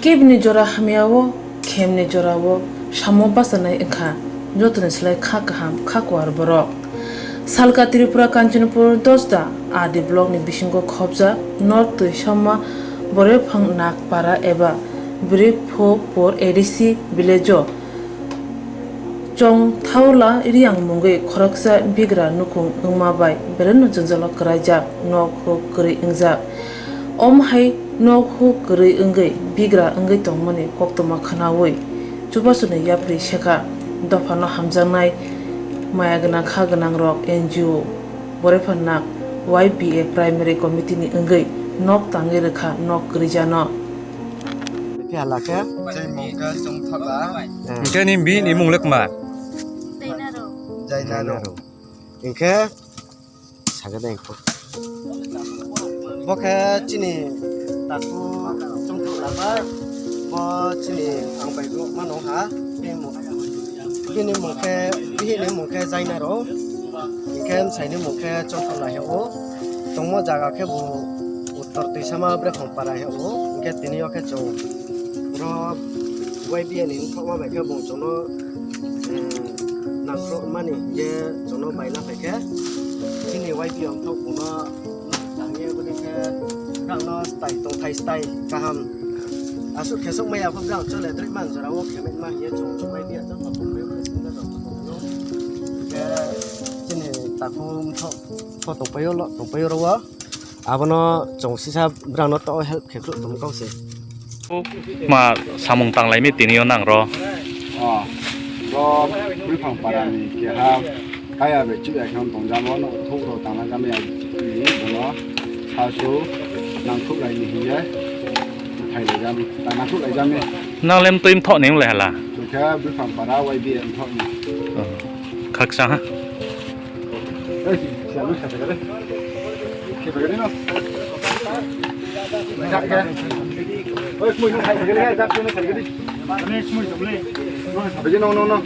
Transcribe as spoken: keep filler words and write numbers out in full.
Kebini jora hamya o, khemni jora o, samo bachanai wngkha, jotoni slai kha kaham, kha kuar borok. Salka Tripura Kanchanpur Dosda R D block ni bisingo khopjak North Twi Somma Borephangnag para eba Brikphopur A D C village o Chongthaola Riyang mungwi khoroksa bigra nukhung wngma bai belai no jwngjalo kwraijak, nok huk kwrwi wngjak. Omo hai nok huk kwrwi wngwi bigra wngwi tongmani koktwma khwnaui chubasuni yapri sekha. Dophano hamjaknai maya gwnang kha gwnang rok N G O Borephangnag Y B A Primary Committee ni wngwi nok tangwi rwkha, nok kwrwijano. Phiya la khe? Tei mung khe Chongthaola. Eh. Hingke ni bini mung le kma? Jainaro. Jainaro. Hingke sakhe de ko. Bo khe chini taku Chongthaola bai. Bo chini ang bai bo mano ha. Bini mung, bini mung khe, bini mung khe Jainaro. Hingke bwsaini mung khe Chongthaola heo. Tongmo jaga khe bo Uttor Twisama Brephang para heo. Hingke tini o khe chwng oro Y B A ni wngthokma bai khe bo chwngno, eh, nangkukmani hingke chwngno baila phaikhe chini Y B A wngthok bono tangwi boni khe bwrangno style tongthai style kaham. Aswk khesok maya pho bwrang chole drwi man jora o khemet ma hiye chwng chwng bai biya chwng ma tongwi o khe sinna rok tongwi o. Khe chini takhum thok pho tongpai o lo tongpai o ro o. Abono chwng sisa bwrangno to help khe khwlwk tong kok se. Ma samung tanglai mi tini o nang ro. O, ro Bwrwphang para ni keha kaya bai chwk ya khe tongjamo no thok ro tangna jami ya ni bono sasu nangkuk lai ni hiye thai lai jami ta nangkuk lai jami. Nang lem twi mthok ni wng lai hala. Chwng khe Bwrwphang para Y B A mthok ni. Oh, khaksa ha. Ei, siya no sa sa kare. Khe bagari no. Oi, kmui no khai bagari, jak no khai bagari. Ani kmui tong le. Bagari no, no, no.